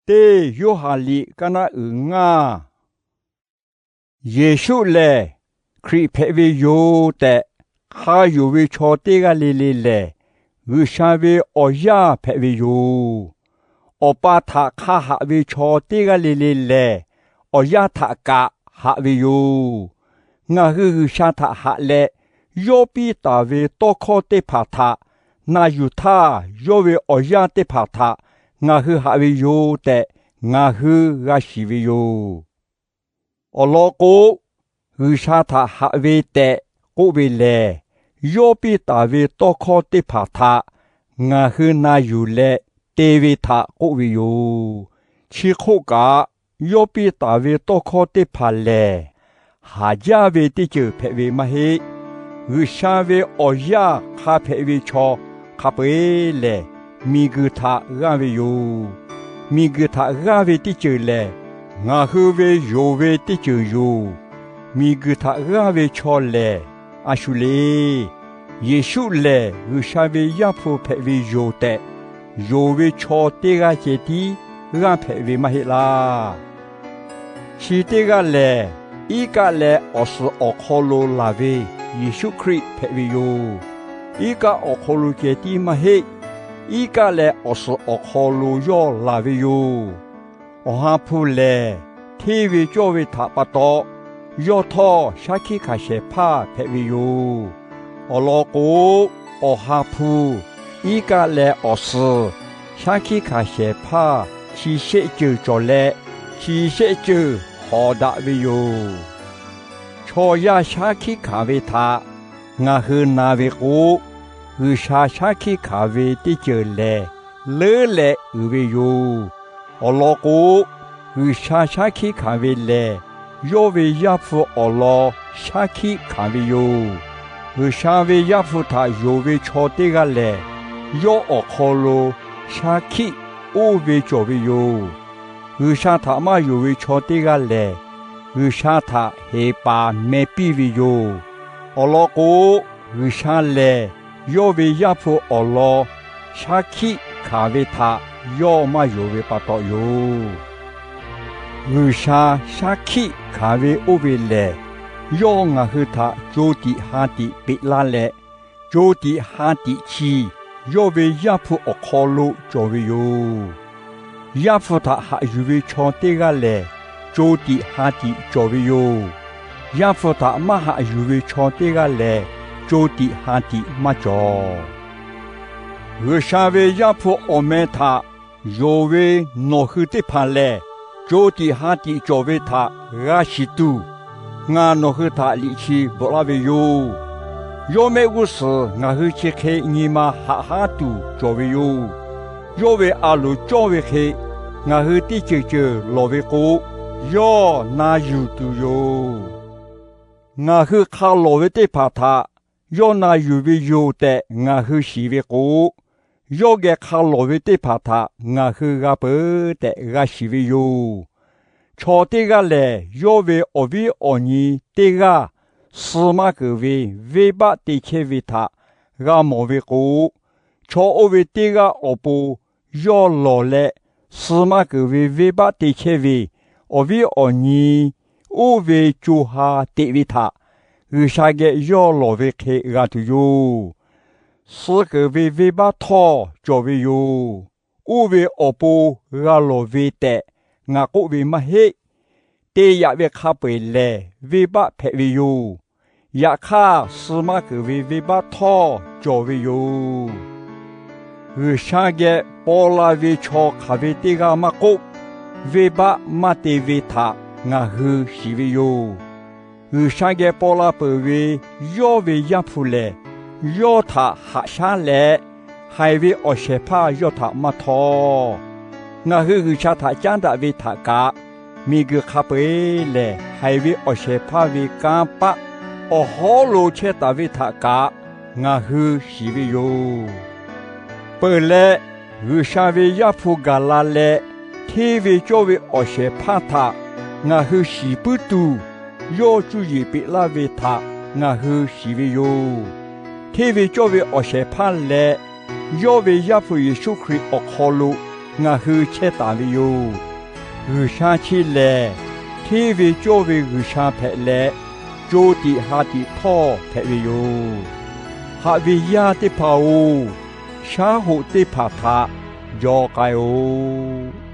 Teˇ Yoˇhanˬ liꞈ kaˇ naˆ uiˍ ngaˇ. Yeˍsuˆ lehˬ Hkriꞈ hpehꞈ ve yoˬ tehꞈ hk'a yonˍ ve chaw teˇ g'aˇ le le lehˬ, G'uiˬsha ve awˬ yaˇ hpehꞈ ve yoˬ. Awˬ pa htaꞈ hk'a haꞈ ve chaw teˇ g'aˇ le le lehˬ, awˬ yaˇ htaꞈ kaꞈ haꞈ ve yoˬ. Ngaˬ hui G'uiˬsha htaꞈ haꞈ leh, yawˇ piˇ taˍ ve tawˇ hkawˇ teˇ hpaˍ htaꞈ na yuˬ htaˇ, yawˇ ve awˬ yaˇ teˇ hpaˍ htaꞈ ngaˬ hui haꞈ ve yoˬ tehꞈ ngaˬ hui g'a shiˍ ve yoˬ. Awˬ lawn k'o, G'uiˬsha htaꞈ haꞈ ve tehꞈ k'oˆ ve lehˬ, yawˇ piˇ taˍ ve tawˇ hkawˇ teˇ hpaˍ htaꞈ ngaˬ hui na yuˬ leh te ve htaꞈ k'oˆ ve yoˬ. Chi hk'oˆ kaꞈ, yawˇ piˇ taˍ ve tawˇ hkawˇ teˇ hpaˍ lehˬ, haˍ jaˇ ve teˇ ceuˬ hpehꞈ ve maˇ heˆ. G'uiˬsha ve awˬ yaˇ hk'a hpehꞈ ve chaw hk'a peu-eˬ lehˬ, miˬguiˬ htaꞈ g'aˇ ve yoˬ. Miˬguiˬ htaꞈ g'aˇ ve teˇ ceuˬ lehˬ, ngaˬ hui ve yonˍ ve teˇ ceuˬ yoˬ. Miˬguiˬ htaꞈ g'aˇ ve chaw lehˬ, a shu le. Yeˍsuˆ lehˬ G'uiˬsha ve Yaˇ hpu hpehꞈ ve yoˬ tehꞈ, yonˍ ve chaw teˇ g'aˇ ceh tiˉ g'aˇ hpehꞈ ve maˇ heˆ laˇ. Chi teˇ g'aˇ lehˬ, iˉ kaˆ leh awˬ suhˍ awˬ hk'aw lo laˬ ve Yeˍsuˆ Hkriꞈ hpehꞈ ve yoˬ. Iˉ kaˆ awˬ hk'aw lo ceh tiˉ maˇ heˆ. Iˉ kaˆ leh awˬ suhˍ awˬ hk'aw lo yawˇ laˬ ve yoˬ. Awˬ ha hpu lehˬ, hteˇ ve cawˇ ve htaꞈ pa taw, yawˇ htawˇ shaˉ hkiˆ hkanˍ shehˍ hpaˇ hpehꞈ ve yoˬ. Awˬ lawn k'o, Awˬ ha hpu, iˉ kaˆ leh awˬ suhˍ, shaˉ hkiˆ hkanˍ shehˍ hpaˇ chi shehˆ ceuˬ cawˬ leh, chi shehˆ ceuˬ hawˍ daꞈ ve yoˬ. Chaw yaˇ shaˉ hkiˆ hkanˍ ve htaꞈ ngaˬ hui na ve k'o, G'uiˬsha shaˉ hkiˆ hkanˍ ve teˇ ceuˬ lehˬ, leuˉ leh uiˍ ve yoˬ. Awˬ lawn k'o, G'uiˬsha shaˉ hkiˆ hkanˍ ve lehˬ, yawˇ ve Yaˇ hpu awˬ lawn shaˉ hkiˆ hkanˍ ve yoˬ. G'uiˬsha ve Yaˇ hpu htaꞈ yonˍ ve chaw teˇ g'aˇ lehˬ, yawˇ awˬ hk'aw lo shaˉ hkiˆ oˇ ve cawˬ ve yoˬ. G'uiˬsha htaꞈ maˇ yonˍ ve chaw teˇ g'aˇ lehˬ, G'uiˬsha htaꞈ heˍ paˍ meh piˇ ve yoˬ. Awˬ lawn k'o, G'uiˬsha lehˬ yawˇ ve Yaˇ hpu awˬ lawn shaˉ hkiˆ hkanˍ ve htaꞈ yawˇ maˇ yonˍ ve pa taw yoˬ. G'uiˬsha shaˉ hkiˆ hkanˍ ve oˇ ve lehˬ, yawˇ ngaˬ hui htaꞈ co tiꞈ ha tiꞈ peꞈ laˇ leh, co tiꞈ ha tiꞈ chi yawˇ ve Yaˇ hpu awˬ hk'aw lo cawˬ ve yoˬ. Yaˇ hpu htaꞈ haꞈ yuˬ ve chaw teˇ g'aˇ lehˬ, co tiꞈ ha tiꞈ cawˬ ve yoˬ. Yaˇ hpu htaꞈ maˇ haꞈ yuˬ ve chaw teˇ g'aˇ lehˬ, co tiꞈ ha tiꞈ maˇ cawˬ. G'uiˬsha ve Yaˇ hpu awˬ meh htaꞈ yonˍ ve nawˬ hui teˇ hpaˍ lehˬ, co tiꞈ ha tiꞈ cawˬ ve htaꞈ g'a shiˍ tuˬ, ngaˬ nawˬ hui htaꞈ liꞈ chi bvuhꞈ laˇ ve yoˬ. Yawˇ mehˆ g'uˇ suhˍ ngaˬ hui chi hk'e nyi ma haꞈ haˉ tuˬ cawˬ ve yoˬ. Yawˇ ve a loˍ cawˇ ve hk'e ngaˬ hui teˇ ceuˬ ceuˬ lawˬ ve k'o, yawˇ na yuˬ tuˬ yoˬ. Ngaˬ hui hk'a lawˬ ve teˇ hpaˍ htaꞈ yawˇ na yuˬ ve yoˬ tehꞈ ngaˬ hui shiˍ ve k'o, yawˇ geh hk'a lawˬ ve teˇ hpaˍ htaꞈ ngaˬ hui g'a peuˬ tehꞈ g'a shiˍ ve yoˬ. Chaw teˇ g'aˇ lehˬ, yawˇ ve awˬ viˉ awˬ nyi teˇ g'aˇ suh maˇ keunˍ ve venˇbaˆ te chehˇ ve htaꞈ g'a mawˬ ve k'o, chaw oˇ ve teˇ g'aˇ awˬ pon yawˇ lawˬ leh, suh maˇ keunˍ ve venˇbaˆ te chehˇ ve awˬ viˉ awˬ nyi oˇ ve co ha teꞈ ve htaꞈ G'uiˬsha geh yawˇ lawˬ ve hk'e g'a tuˬ yoˬ. Suh keunˍ ve venˇbaˆ htawˇ cawˬ ve yoˬ. Oˇ ve awˬ pon g'a lawˬ ve tehꞈ ngaˬ k'oˆ ve maˇ heˆ. Te yaꞈ ve hk'a peu-eˬ lehˬ, venˇbaˆ hpehꞈ ve yoˬ. Yaꞈ hk'aˇ, suh maˇ keunˍ ve venˇbaˆ htawˇ cawˬ ve yoˬ. G'uiˬsha geh paw la ve chaw hk'aˬ ve teˇ g'aˇ maˇ k'oˆ, venˇbaˆ maˇ te ve htaꞈ ngaˬ hui shiˍ ve yoˬ. G'uiˬsha geh paw la peuˬ ve yawˇ ve Yaˇ hpu lehˬ, yawˇ htaꞈ haꞈ shaˉ leh, haiˬ ve awˬ shehˍ hpaˇ yawˇ htaꞈ maˇ htawˇ. Ngaˬ hui G'uiˬsha htaꞈ caˉ daꞈ ve htaꞈ kaꞈ, miˬguiˬ hk'a peu-eˬ lehˬ haiˬ ve awˬ shehˍ hpaˇ ve kanˇ paˆ awˬ hawˉ lo chehˇ taˍ ve htaꞈ kaꞈ ngaˬ hui shiˍ ve yoˬ. Peuˬ leh, G'uiˬsha ve Yaˇ hpu gaˬ la leh, hteˇ ve cawˇ ve awˬ shehˍ hpaˇ htaꞈ ngaˬ hui shiˍ puiˉ tuˬ, yawˇ cuˇ yiˍ peꞈ laˇ ve htaꞈ ngaˬ hui shiˍ ve yoˬ. Hteˇ ve cawˇ ve awˬ shehˍ hpaˇ leh yawˇ ve Yaˇ hpu Yeˍsuˆ Hkriꞈ awˬ hk'aw lo ngaˬ hui chehˇ taˍ ve yoˬ. G'uiˬsha chi lehˬ, hteˇ ve cawˇ ve G'uiˬsha hpehꞈ leh, co tiꞈ ha tiꞈ htawˇ hpehꞈ ve yoˬ. Haꞈ ve yaˇ teˇ hpaˍ-oˬ, shaˉ hoꞈ teˇ hpaˍ htaꞈ jaw k'ai-oˬ.